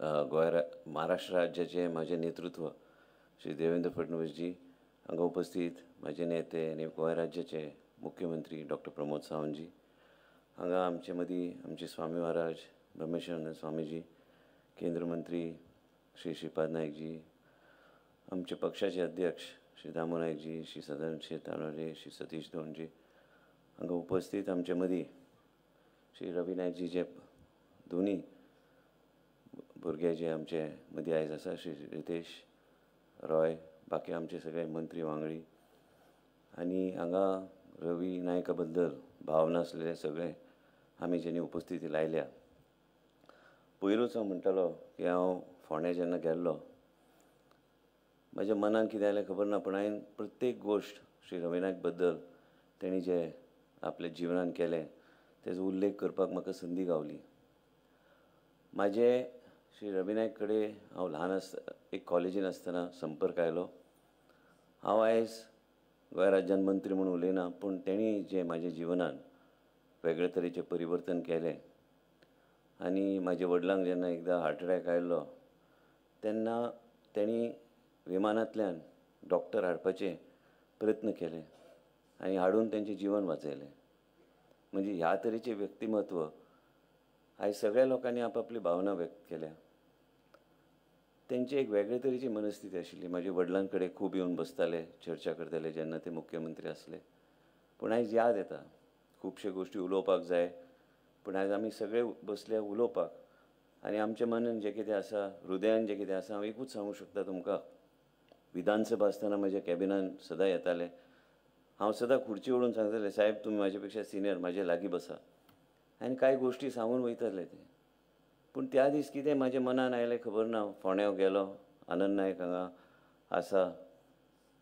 गोंय महाराष्ट्र राज्याचे म्हाजें नेतृत्व श्री देवेंद्र फडणवीसजी हांगा उपस्थित म्हाजे नेते आनी गोंय राज्याचे मुख्यमंत्री डॉक्टर प्रमोद सावंतजी, हांगा आमचे मदीं आमचे स्वामी महाराज ब्रह्मेश्वरानंद स्वामीजी, केंद्र मंत्री श्री श्रीपाद नायकजी, आमचे पक्षाचे अध्यक्ष श्री दामू नायकजी, श्री सदानंद शेट तानवडे, श्री सतीश धोंडजी, हांगा उपस्थित आमचे मदीं श्री रवी नायकजी जे दोनी भुरगे जे आमचे मदीं आयज आसा, श्री रितेश रॉय, बाकी आमचे सगळे मंत्री वांगडी आनी हांगा रवी नायका बद्दल भावना आसलेले सगळे आमी जेणी उपस्थिती लायल्या. पयरूच हांव म्हणटालो की हांव फोंड्या जेन्ना गेल्लो म्हज्या मनान कितें आयलें खबर ना, पूण हांवें प्रत्येक गोश्ट श्री रवी नायक बद्दल तेणी जे आपल्या जिवनान केलें तेजो उल्लेख करपाक म्हाका संदी गावली. म्हाजे श्री रवी नायक कडेन हांव ल्हान आसतना एक कॉलेजीन आसतना संपर्क आयलो. हांव आयज गोंय राज्यान मंत्री म्हूण उलयना, पूण तेणी जें म्हाज्या जिवनान वेगळे तरेचें परिवर्तन केलें आनी म्हाज्या वडिलांक जेन्ना एकदां हार्ट अटॅक आयलो तेन्ना तेणी विमानांतल्यान डॉक्टर हाडपाचे प्रयत्न केले आनी हाडून तेंचें जिवन वाचयलें. म्हणजे ह्या तरेचें व्यक्तिमत्व आयज सगळ्या लोकांनी आपापली भावना व्यक्त केल्या. तेंची एक वेगळे तरेची मनस्थिती आशिल्ली. म्हाज्या वडिलां कडेन खूब येवन बसताले, चर्चा करताले जेन्ना ते मुख्यमंत्री आसले. पूण आयज याद येता खुबश्यो गोश्टी उलोवपाक जाय, पूण आयज आमी सगळे बसले उलोवपाक आनी आमच्या मनान जें कितें आसा, हृदयान जें कितें आसा, हांव एकूच सांगूंक शकता तुमकां. विधानसभा आसतना म्हज्या कॅबिनान सदां येताले, हांव सदां खुर्ची ओडून सांगताले, साहेब तुमी म्हाजे पेक्षा सिनियर, म्हाजे लागीं बसा, आनी कांय गोश्टी सांगून वयताले ते. पूण त्या दीस कितें म्हाज्या मनान आयलें खबर ना, फोंड्यां गेलो, आनंद नायक हांगा आसा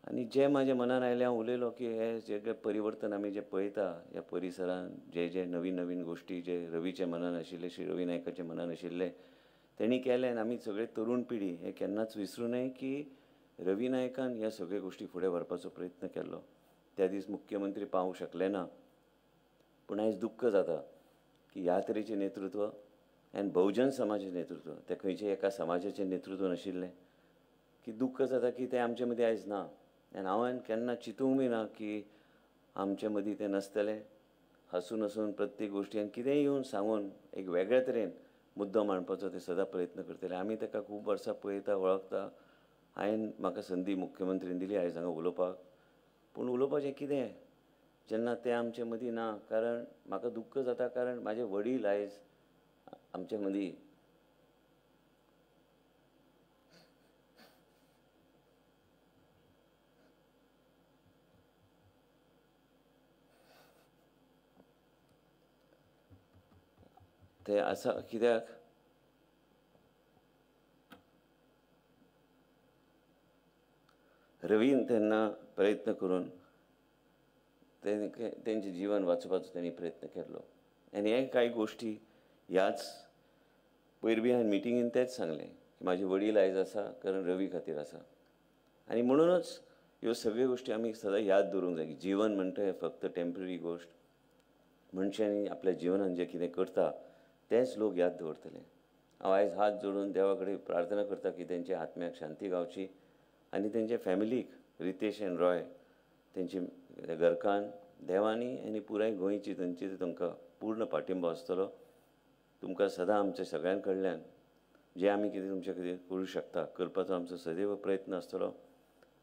आनी जें म्हाज्या मनान आयलें हांव उलयलो की हें जे परिवर्तन आमी जें पळयता ह्या परिसरान, जे जे नवीन नवीन गोश्टी जे रवीच्या मनान आशिल्ले, श्री रवी नायकाच्या मनान आशिल्ले तेणी केलें. आनी आमी सगळे तरुण पिढी हें केन्नाच विसरूं नये की रवी नायकान ह्या सगळ्यो गोश्टी फुडें व्हरपाचो प्रयत्न केल्लो. त्या दीस मुख्यमंत्री पावूंक शकले ना, पूण आयज दुख्ख जाता की ह्या तरेचें नेतृत्व आनी बहुजन समाजाचें नेतृत्व, तें खंयचें एका समाजाचें नेतृत्व नाशिल्लें, की दुख्ख जाता की तें आमचे मदीं आयज ना. आनी हांवें केन्ना चिंतूंक बी ना की आमचे मदीं तें नासतलें. हसून हसून प्रत्येक गोश्टी आनी कितेंय येवन सांगून एक वेगळे तरेन मुद्दो मांडपाचो ते सदां प्रयत्न करतले. आमी ताका खूब वर्सां पळयता, वळखता. हांवें म्हाका संदी मुख्यमंत्रीन दिली आयज हांगा उलोवपाक, पूण उलोवपाचें कितें जेन्ना तें आमचे मदीं ना. कारण म्हाका दुख्ख जाता, कारण म्हाजे वडील आयज आमचे मदीं ते आसा. कित्याक रवीन तेन्ना प्रयत्न करून तेंचें जिवन वाचोवपाचो तेणी प्रयत्न केल्लो. आनी हे कांय गोश्टी ह्याच पयर बी हांवें मिटिंगेन तेंच सांगलें की म्हाजे वडील आयज आसा कारण रवी खातीर आसा. आनी म्हणूनच ह्यो सगळ्यो गोश्टी आमी सदां याद दवरूंक जाय की जिवन म्हणटा हें फक्त टेम्पररी गोश्ट. मनशांनी आपल्या जिवनान जें कितें करता तेंच लोक याद दवरतले. हांव आयज हात जोडून देवा कडेन प्रार्थना करता की तेंच्या आत्म्याक शांती गावची आनी तेंच्या फॅमिलीक, रितेश एंड रॉय तेंची घरकान्न, देवांनी आनी पुराय गोंयची तांची तांकां पूर्ण पाठिंबो आसतलो. तुमकां सदां आमच्या सगळ्यां कडल्यान जें आमी कितें तुमच्या खातीर करूं शकता करपाचो आमचो सदैव प्रयत्न आसतलो.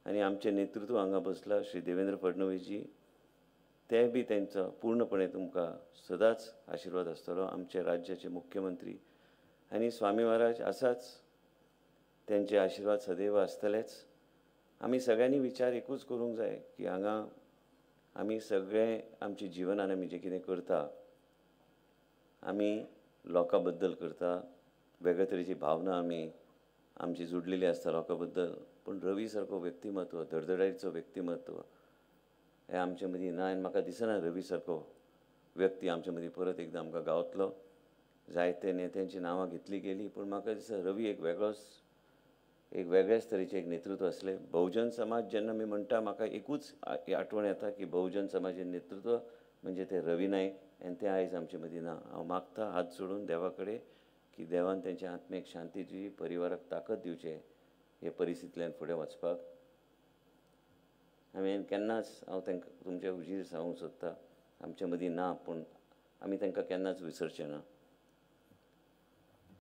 आनी आमचें नेतृत्व हांगा बसलां श्री देवेंद्र फडणवीसजी, ते बी तेंचो पूर्णपणे तुमकां सदांच आशिर्वाद आसतलो. आमचे राज्याचे मुख्यमंत्री आनी स्वामी महाराज आसाच, तेंचे आशिर्वाद सदैव आसतलेच. आमी सगळ्यांनी विचार एकूच करूंक जाय की हांगा आमी सगळे आमच्या जिवनान आमी जें कितें करता आमी लोकां बद्दल करता, वेगळे तरेची भावना आमी आमची जुडलेली आसता लोकां बद्दल. पूण रवी सारको व्यक्तिमत्व, धडधडायचो व्यक्तिमत्व हें आमचे मदीं ना. आनी म्हाका दिसना रवी सारको व्यक्ती आमचे मदीं परत एकदां आमकां गावतलो. जायते नेत्यांची नांवां घेतली गेली, पूण म्हाका दिसता रवी एक वेगळोच, एक वेगळेच तरेचें एक नेतृत्व आसलें. बहुजन समाज जेन्ना आमी म्हणटा म्हाका एकूच आठवण येता की बहुजन समाजाचें नेतृत्व म्हणजे ते रवी नायक, आनी ते आयज आमचे मदीं ना. हांव मागता हात जोडून देवा कडेन की देवान तेंच्या आत्म्याक शांती दिवची, परिवाराक ताकद दिवचें हे परिस्थितींतल्यान फुडें वचपाक. हांवें केन्नाच, हांव तांकां तुमच्या हुजीर सांगूंक सोदता, आमच्या मदीं ना पूण आमी तांकां केन्नाच विसरचे ना.